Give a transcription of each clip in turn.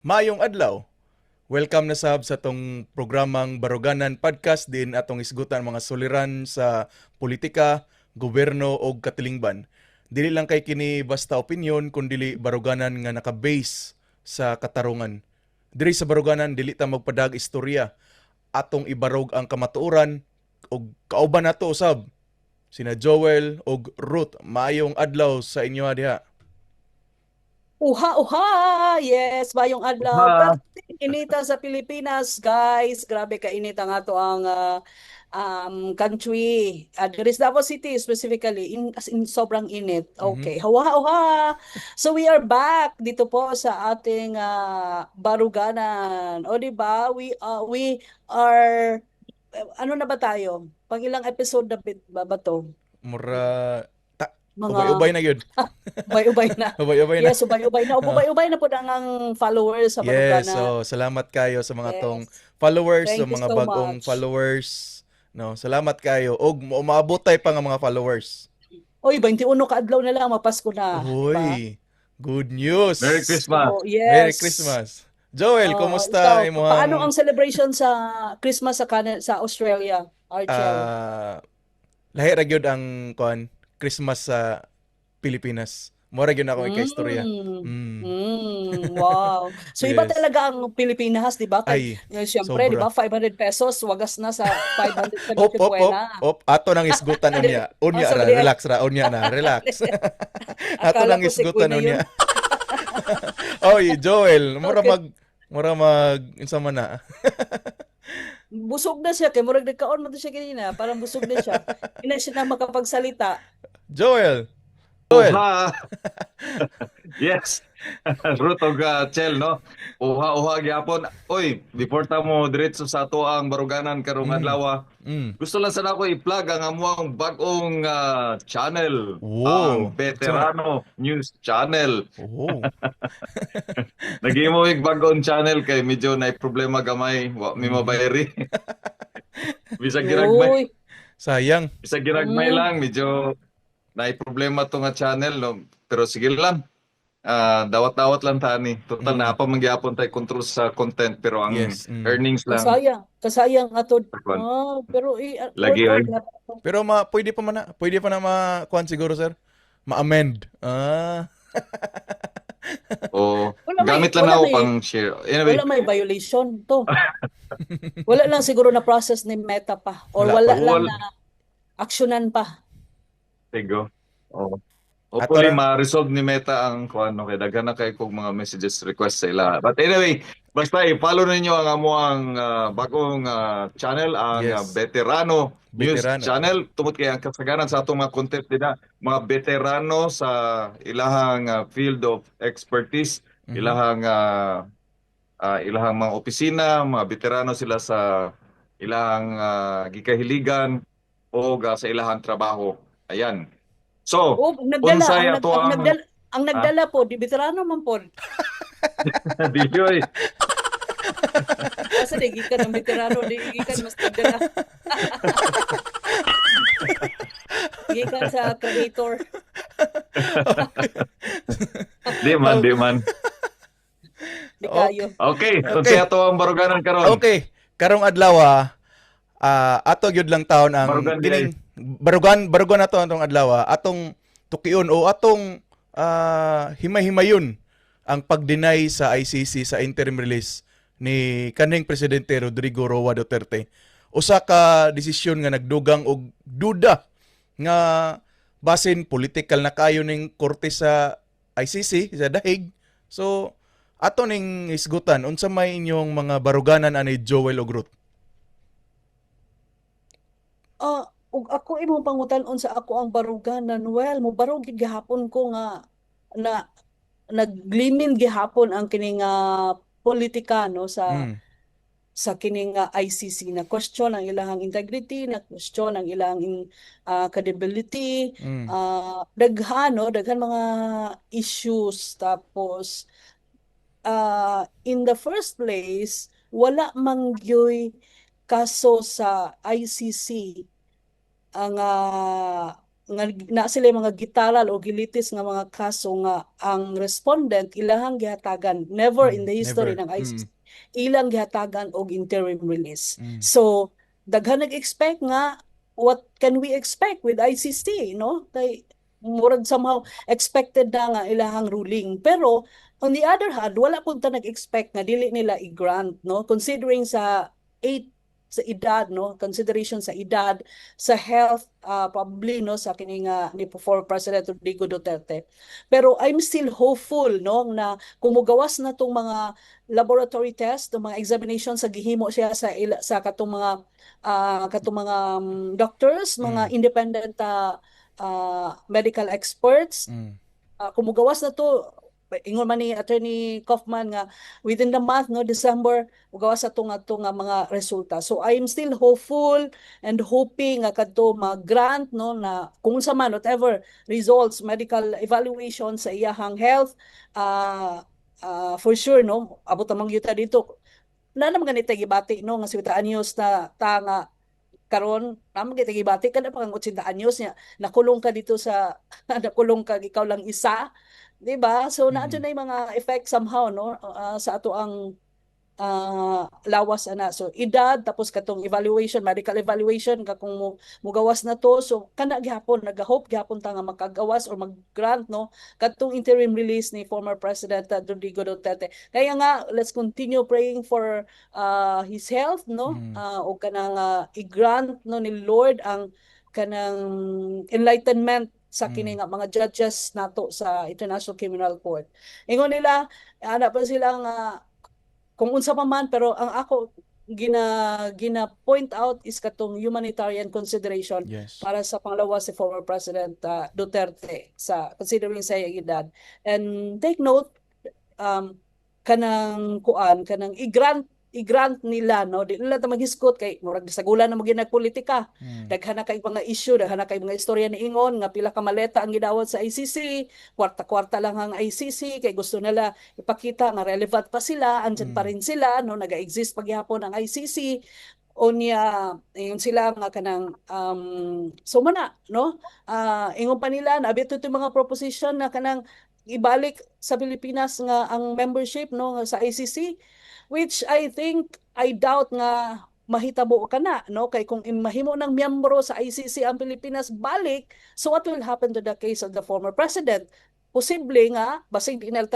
Maayong adlaw. Welcome na sab sa atong programang Baruganan Podcast din atong isgutan mga suliran sa politika, gobyerno og katilingban. Dili lang kay kini basta opinion kun dili baruganan nga naka-base sa katarungan. Diri sa Baruganan, dili ta magpadag istorya. Atong ibarog ang kamatuoran og kauban nato usab sina Joel og Ruth. Maayong adlaw sa inyo diha. Uha, uha! Yes, maayong adlaw. Uha. Pero inita sa Pilipinas, guys. Grabe ka inita nga to ang country. Diri sa Davao City specifically, as in sobrang init. Okay, huha, uha! So we are back dito po sa ating baruganan. O, di ba? We are, ano na ba tayo? Pang ilang episode na ba to? Mura ta Mga ubay-ubay na gyud. Ubay-ubay na. Ubay-ubay na. Yes, ubay-ubay na. Ubay-ubay na po ang followers sa Yes, Baruganan. so salamat kayo sa mga tong followers, Thank sa you mga so bagong much. followers. No, salamat kayo. Og umaabot tay pa nga mga followers. Oy, 21 ka adlaw na lang, mapasko na, di ba? Uy, good news. Merry Christmas. Oh, yes. Merry Christmas. Joel, Oh, kumusta ikaw, imong paano ang celebration sa Christmas sa Canada, sa Australia, Archel? Lahi ra gyud ang kuan Christmas sa Pilipinas. Mao ra gyud ako ika-istorya. Wow. So iba talaga ang Pilipinas, di ba? Kay, Ay, eh, siyempre, di sobra. ba, 500 pesos, wagas na sa 500 sa Op, op, op, Noche. Op. Ato nang isgutan unya. Unya Oh, ra, sorry. Relax ra. Unya na, relax. Ato Akala nang ko si isgutan Queen na unya. yun. Oy, Joel, mura mag unsa man na? Busog na siya kay murag nagkaon man to siya kanina, parang busog na siya. Hindi na siya na makapagsalita. Joel. Joel. Uha. Yes. Ruth og Chel, no? Uha uha gyapon. Oy, before ta mo diretso sa ato ang baruganan karong adlaw. Gusto lang sana ako i-plug ang amuang bag-ong channel, ang Veterano News Channel. Naghimo mig bag-ong channel kay medyo na problema gamay, wa mi mabayri. Bisag ginagmay. Uy. Sayang. Bisag ginagmay lang, medyo na problema to nga channel, no? Pero sige lang. Dawat-dawat lang tani. Total na pa man gyapon tay control sa content pero ang earnings lang. Kasayang, kasayang atod. Kuan. Oh, pero i Lagi work ay. hard na to. Pero ma pwede pa man na, pwede pa na ma kuan siguro, sir. Ma-amend. O Wala may gamit lang wala ako may pang share. Anyway, wala may violation to. Wala lang siguro na process ni Meta pa or Wala wala pa. lang Wala. na aksyonan pa. Sigo. Oh. Ato Hopefully na. ma-resolve ni Meta ang kuan, no, kay daghan na kay kog mga messages request sa ila. But anyway, basta i-follow ninyo ang amuang bagong channel, ang Veterano News Veterano. Channel. Tungod kay ang kasagaran sa atong mga content dina, mga veterano sa ilahang field of expertise, ilahang mga opisina, mga veterano sila sa ilahang gikahiligan o sa ilahang trabaho. Ayan. So, Oh, nagdala unsay ang, nag, ato ang ang nagdala ang ah, nagdala po, di veterano man po. Di oy. Asa di gikan ang veterano, di gikan mas nagdala. Gikan sa creator. Di man, di man. Di kayo. Okay, unsay ato ang baruganan karon? Okay. Karong adlaw ato gyud lang taon ang Barugan di ay. kining barugan barugan ato atong adlaw, atong tukion o atong himay-himayon ang pag-deny sa ICC sa interim release ni kanhing presidente Rodrigo Roa Duterte. Usa ka desisyon nga nagdugang og duda nga basin political na kayo ning korte sa ICC sa Dahig. So ato ning isgutan, unsa may inyong mga baruganan ani Joel og Ruth? Ah, ug ako imong pangutan-on sa ako ang baruganan. Well, mo barog gid gihapon ko nga na naglimin gihapon ang kining politika, no, sa sa kining ICC. Na question ang ilahang integrity, na question ang ilang credibility, daghan, no, daghan mga issues. Tapos in the first place, wala man gyoy kaso sa ICC ang nga na sila mga gitaral o gilitis nga mga kaso nga ang respondent ilahang gihatagan, never in the history Never. ng ICC ilang gihatagan og interim release. So daghan nag-expect nga, what can we expect with ICC, no? Kay murag somehow expected na nga ilahang ruling. Pero on the other hand, wala pud ta nag-expect nga dili nila i-grant, no? Considering sa eight sa edad, no, consideration sa edad, sa health, probably, no, sa kini nga ni former President Rodrigo Duterte. Pero I'm still hopeful, no, na kung mugawas na tong mga laboratory test, tong mga examination sa gihimo siya sa katong mga doctors, mga independent medical experts, kung mugawas na to, ingon man ni Attorney Kaufman nga within the month, no, December, mugawas sa to nga mga resulta. So I'm still hopeful and hoping nga kadto mag-grant, no, na kung unsa man, whatever results, medical evaluation sa iyahang health, for sure, no, abot amang yuta dito na naman ganito gibati, no, nga 70 anyos na ta nga karon naman kita gibati kada pa kang 80 anyos niya, nakulong ka dito sa nakulong ka, ikaw lang isa, di ba? So naa na yung mga effect somehow, no, sa ato ang lawas ana. So edad, tapos katong evaluation, medical evaluation ka, kung mo mugawas na to. So kana gihapon, nagahope gihapon ta nga makagawas or mag-grant, no, katong interim release ni former President Rodrigo Duterte. Kaya nga let's continue praying for his health, no, o kanang i-grant, no, ni Lord ang kanang enlightenment sa kini nga mga judges nato sa International Criminal Court. Ingon nila ana pa sila nga kung unsa pa man, pero ang ako gina point out is katong humanitarian consideration para sa panglawas si former President Duterte sa considering sa iyang edad. And take note, kanang kuan, kanang i-grant nila, no, di nila ta maghisgot kay murag sagulan na mo ginagpolitika. Daghan na kay mga issue, daghan na kay mga istorya ni ingon nga pila ka maleta ang gidawat sa ICC, kwarta-kwarta lang ang ICC kay gusto nila ipakita nga relevant pa sila, andyan pa rin sila, no, naga-exist pa gihapon ang ICC. Unya ingon sila nga kanang so man na, no, ingon pa nila na abito yung mga proposition na kanang ibalik sa Pilipinas nga ang membership, no, sa ICC, which I think, I doubt nga mahitabo ka na, no, kay kung mahimo ng miyembro sa ICC ang Pilipinas balik, so what will happen to the case of the former president? Posible nga basig di nila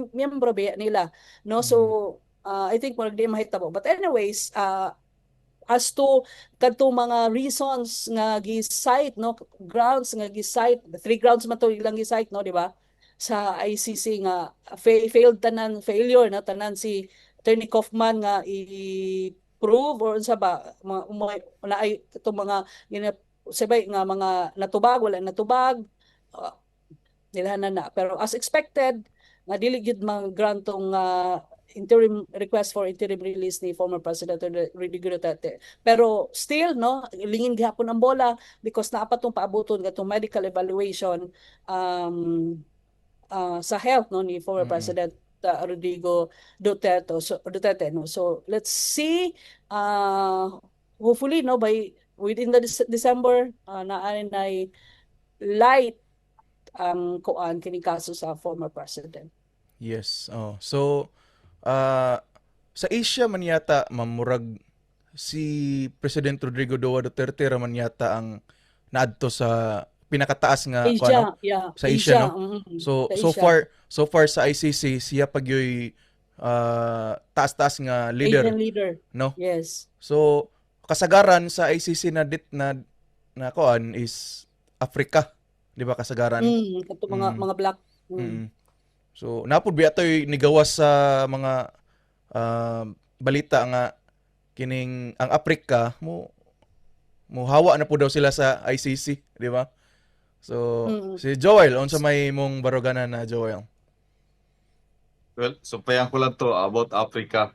miyembro biya nila, no? So I think murag di mahitabo. But anyways, as to kadto mga reasons nga gi-cite, no, grounds nga gi-cite, the three grounds man to ilang gi-cite, no, di ba, sa ICC nga failed tanan, failure na tanan si Attorney Kaufman nga i-prove or unsa ba mga na ay itong mga gina sabay nga mga natubag, wala natubag, nila na na. Pero as expected nga dili gyud mag-grant tong interim request for interim release ni former President Rodrigo Duterte. Pero still, no, lingin gihapon ang bola because naa pa tong paabuton katong medical evaluation sa health, no, ni former President Rodrigo Duterte. So Duterte, no. So let's see, hopefully, no, by within the December naa nay light ang kuan kini kaso sa former president. Yes. Oh. So sa Asia man yata, mamurag si President Rodrigo Roa Duterte ra man yata ang naadto sa pinakataas nga kuan, no? Asia, yeah. Sa Asia, no? Sa So so Asia. Far so far sa ICC siya pa gyoy taas-taas nga leader, Asian leader. No? Yes. So kasagaran sa ICC na dit na na kuan is Africa, di ba, kasagaran? Kato mga mga black. So napud biya toy nigawas sa mga balita nga kining ang Africa mo muhawa na po daw sila sa ICC, di ba? So si Joel, unsa may imong baruganan na, Joel? Well, sumpayan ko lang to about Africa.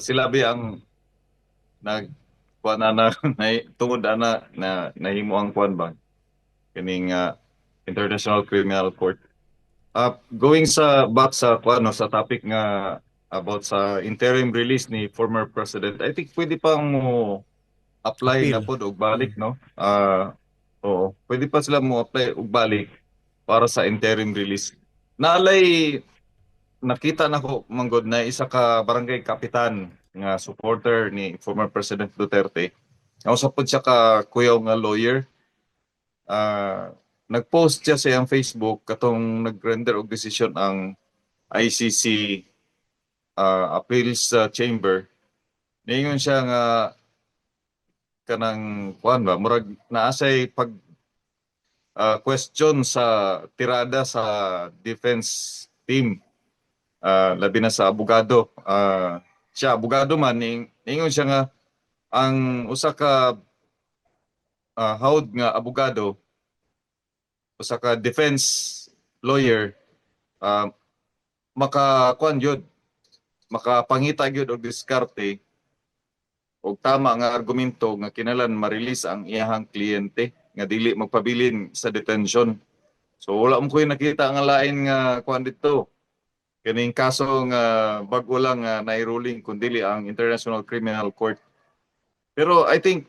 Sila bi ang nag kuan na na, na tungod ana na nahimo ang kuan ba kining International Criminal Court. Going sa back sa kuan, no, sa topic nga about sa interim release ni former president, I think pwede pang mo apply na Appeal. Pod og balik, no. Oo, pwede pa sila mo apply og balik para sa interim release. Naalay nakita nako manggod na isa ka barangay kapitan nga supporter ni former President Duterte. Ang usa pod siya ka kuyaw nga lawyer. Nag-post siya sa iyang Facebook katong nag-render og desisyon ang ICC Appeals Chamber. Niingon siya nga kanang kuan ba, murag naasay pag question sa tirada sa defense team, labi na sa abogado. Siya abogado man, ningon siya nga ang usa ka hawd nga abogado, usa ka defense lawyer, maka kuan gyud, makapangita gyud og diskarte og tama nga argumento nga kinahanglan ma-release ang iyahang kliyente nga dili magpabilin sa detention. So wala mo ko'y nakita nga lain nga kuan dito. Kining kaso nga bag-o lang nga nai-ruling kundi ang International Criminal Court. Pero I think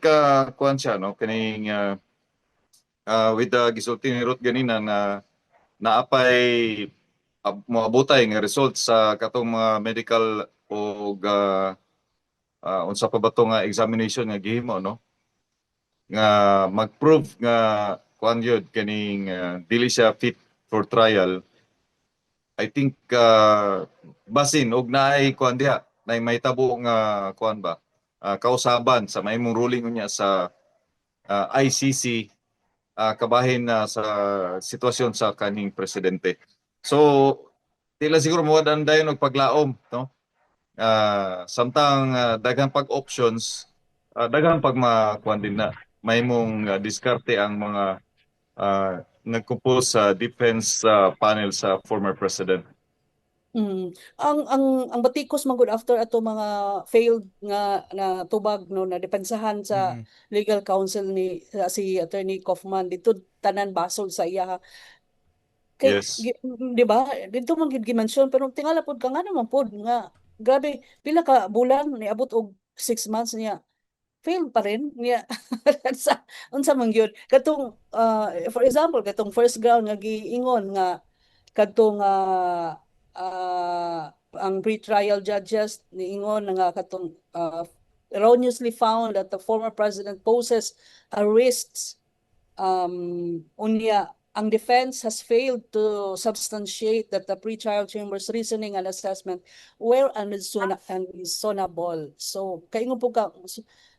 kuan siya, no, kining with the gisulti ni Ruth ganina na naapay moabutay nga results sa katong mga medical o unsa pa ba to nga examination nga gihimo, no, nga mag-prove nga kuan gyud, kining dili siya fit for trial. I think basin og naay kuan diha, nay mahitabo nga kuan ba, kausaban sa mahimong ruling unya sa ICC kabahin na sa sitwasyon sa kaning presidente. So di lang siguro mo dayon og paglaom, no, samtang daghang pag options, daghang pag makuan din na mahimong diskarte ang mga nagkumpos sa defense panel sa former president. Ang batikos man gud after ato mga failed nga na tubag, no, na depensahan sa legal counsel ni si Attorney Kaufman dito, tanan basol sa iya. Kay di ba? Dito man gid gi-mention, pero tingala pod ka nga naman pod nga grabe pila ka bulan, niabot og 6 months niya, failed pa rin niya sa unsa man gyud katong for example, katong first ground nga giingon nga kadtong ang pre-trial judges niingon nga katong erroneously found that the former president poses a risk, unya ang defense has failed to substantiate that the pre-trial chamber's reasoning and assessment were unreasonable. So kaingon po ka,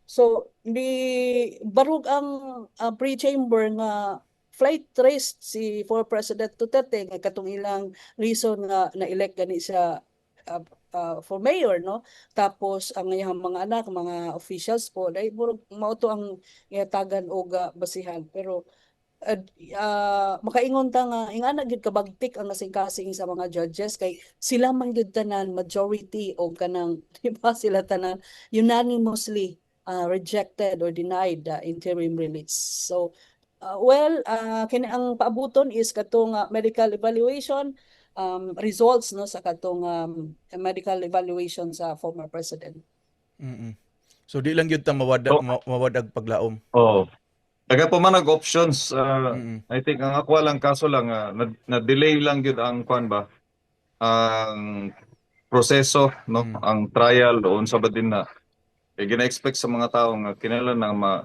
so di barug ang pre-chamber nga flight risk si former President Duterte nga katong ilang reason nga na-elect gani siya for mayor, no, tapos ang iyang mga anak mga officials po dahil murag mao to ang gihatagan og basihan. Pero makaingon ta nga ingana gyud kabagtik ang kasing-kasing sa mga judges kay sila man gyud tanan majority og kanang di ba, sila tanan unanimously rejected or denied the interim release. So well, kini ang paabuton is katong medical evaluation results, no, sa katong medical evaluation sa former president. So di lang gyud ta mawad Oh. mawadag paglaom. Oh. Daga pa man og options. I think ang ako lang kaso lang na delay lang gyud ang kuan ba, ang proseso, no, ang trial o unsa ba din na kay gina-expect sa mga tao nga kinahanglan na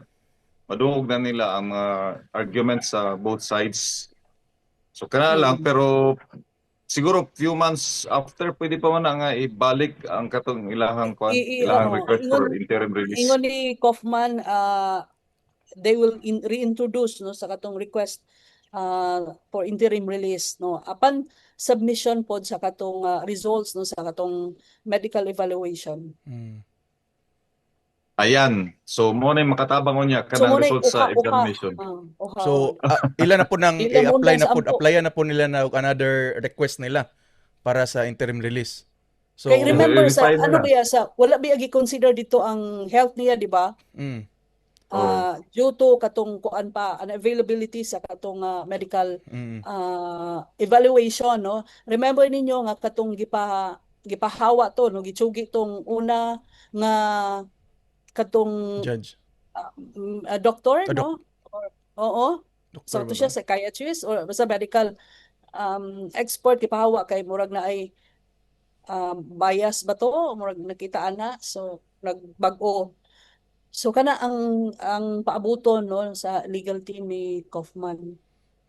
madungog na nila ang mga arguments sa both sides. So kana lang, pero siguro few months after pwede pa man na nga ibalik ang katong ilahang kuan, ilahang request for interim release. Ingon ni Kaufman, they will reintroduce, no, sa katong request for interim release, no, upon submission pod sa katong results, no, sa katong medical evaluation. Ayan. So mo na yung makatabang unya So kanang mo na results sa uha uha examination. Uha. So ila na po nang Ila mo i-apply na na sa po, ampo. applyan na po nila na og another request nila para sa interim release. So Kay remember sa I-refile ano nila. ba ya, sa wala ba gi-consider dito ang health niya, di ba? Oo. Due to katong kuan pa, unavailability sa katong medical evaluation, no. Remember ninyo nga katong gipahawa to, no, gitsugi tong una nga katong Judge. Doctor, Ah, no, or Oo. Doktor So ba to siya to? psychiatrist or basta medical expert, gipahawa kay murag na ay bias ba to, murag nakita na, so nagbag-o. So kana ang paabuton, no, sa legal team ni Kaufman.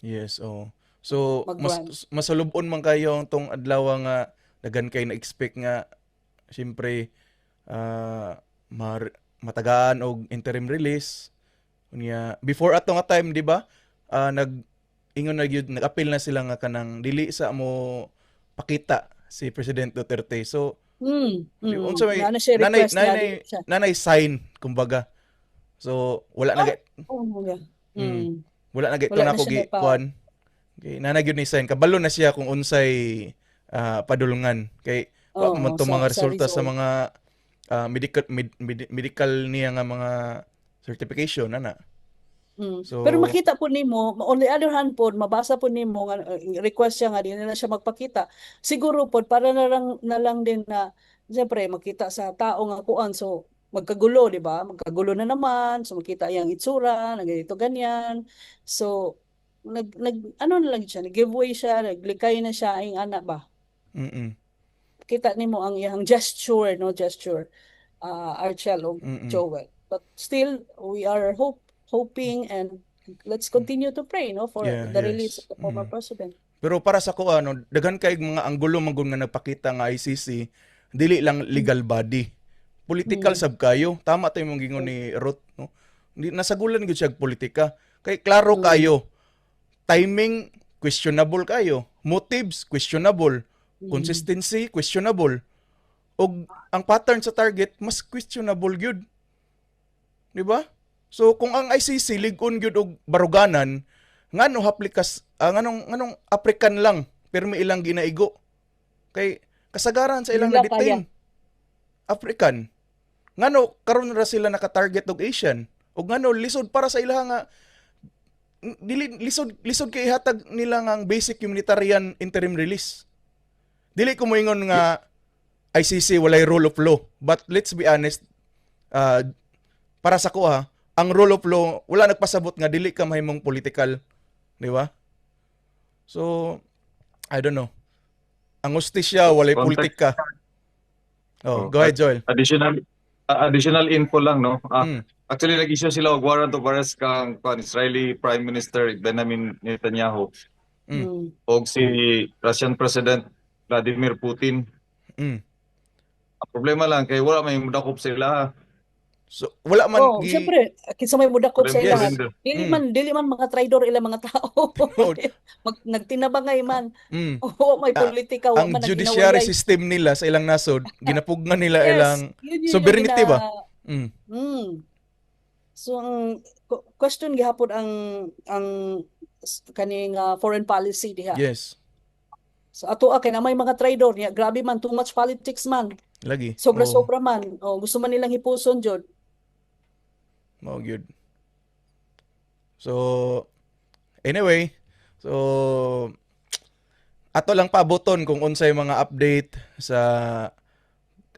Yes, oh. So mas Mag-grant. masulubon man kayo ang tong adlaw nga daghan kay na-expect nga siyempre matagaan og interim release. Unya before ato nga time, di ba? Nag ingon na gyud, nag-appeal na sila nga kanang dili sa mo pakita si President Duterte. So di unsa may Na siya nanay request nga nanay dili siya. nanay sign kumbaga. So wala na Ah, oh, yeah. Wala na gay Wala na nako siya gi nagpa kuan. Okay, nana gyud ni sign, kabalo na siya kung unsay padulngan kay wa man Oo, to sa mga sa resulta sa result. mga medical niya nga mga certification ana. Pero So makita po nimo, on the other hand po, mabasa po nimo nga request siya nga di na siya magpakita. Siguro po para na lang din na siyempre makita sa tao nga kuan, so magkagulo, di ba? Magkagulo na naman, so makita iyang itsura, na ganito ganyan. So nag nag ano na lang siya, nag-giveaway siya, naglikay na siya ang anak ba. Kita nimo ang iyang gesture, no, gesture, Archel o Joel. But still, we are hoping and let's continue to pray, no, for the release of the former president. Pero para sa ko ano, daghan kay mga anggulo man gud nga nagpakita nga ICC dili lang legal body. Political sab kayo. Tama to imong gingon ni Ruth, no. Hindi nasagulan gyud siya og politika. Kay klaro kayo. Timing, questionable kayo. Motives, questionable. Consistency, questionable. Og ang pattern sa target mas questionable gyud. Di ba? So kung ang ICC lig-on gyud og baruganan, ngano haplikas nganong African lang pirmi ilang ginaigo? Kay kasagaran sa ilang Nila na-detain African. Ngano karon ra sila naka-target og Asian? Og ngano lisod para sa ilaha nga dili lisod lisod kay ihatag nila nga ang basic humanitarian interim release. Dili ko moingon nga ICC walay rule of law, but let's be honest, para sa ko ha, ang rule of law wala nagpasabot nga dili ka mahimong political, di ba? So I don't know. Ang hustisya walay Context. politika. Oh, Oh, go ahead, Joel. Additional info lang, no. Actually, nag-issue sila og warrant of arrest kang kuan Israeli Prime Minister Benjamin Netanyahu og si Russian President Vladimir Putin. Ang problema lang kay wala may mudakop sa ila. So wala man Oh, siyempre, kinsa may mudakop sa ila? Surrender. Dili man dili man mga traidor ilang mga tao. Tinuod. Nagtinabangay man. Oo, may politika, wa Ang man judiciary nagkinawalay. system nila sa ilang nasod, ginapugngan nila Yes, ilang yun yung sovereignty ba? So ang question gihapon ang kaning foreign policy diha. So ato kay na may mga traidor niya, grabe man, too much politics man. Lagi. Sobra-sobra man. Oh, gusto man nilang hipuson jud. Mao gyud. So anyway, so ato lang paaboton kung unsay mga update sa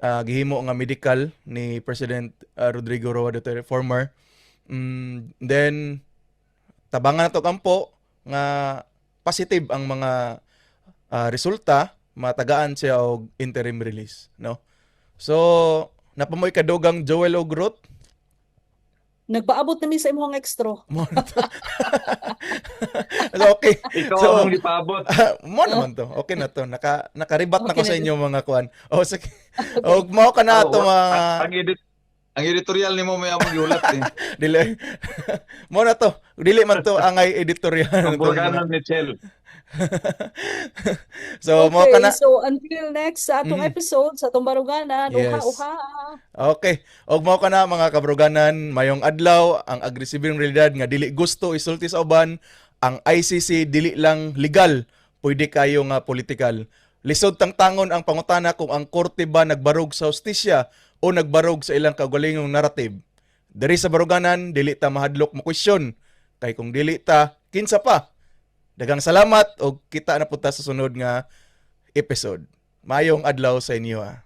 gihimo nga medical ni President Rodrigo Roa Duterte former. Then tabangan nato kampo nga positive ang mga resulta, matagaan siya og interim release, no? So, naa pa moy kadugang, Joel og Ruth? Nagpaabot na mi sa imong extra. Mo na to. So, okay. Ikaw So, ang gipaabot. Mo naman to. Okay na to. Nakaribat na ko Okay sa na. inyo mga kuan. Oh, sige. Og mao ka na Oh, to mga ang editorial nimo may among gihulat eh. Dili. Mo na to. Dili man to angay editorial Ang itong mga- burganan ni Chel. So, mao ka Okay, na. so until next sa atong episode sa atong baruganan, uha uha. Okay. Og mao ka na, mga kabruganan, mayong adlaw ang agresibong realidad nga dili gusto isulti sa uban, ang ICC dili lang legal, pwede kayo nga political. Lisod tangtangon ang pangutana kung ang korte ba nagbarog sa hustisya o nagbarog sa ilang kaugalingong narrative. Diri sa baruganan, dili ta mahadlok mo kwestiyon. Kay kung dili ta, kinsa pa? Daghang salamat og kita na punta sa sunod nga episode. Mayong adlaw sa inyo. Ah.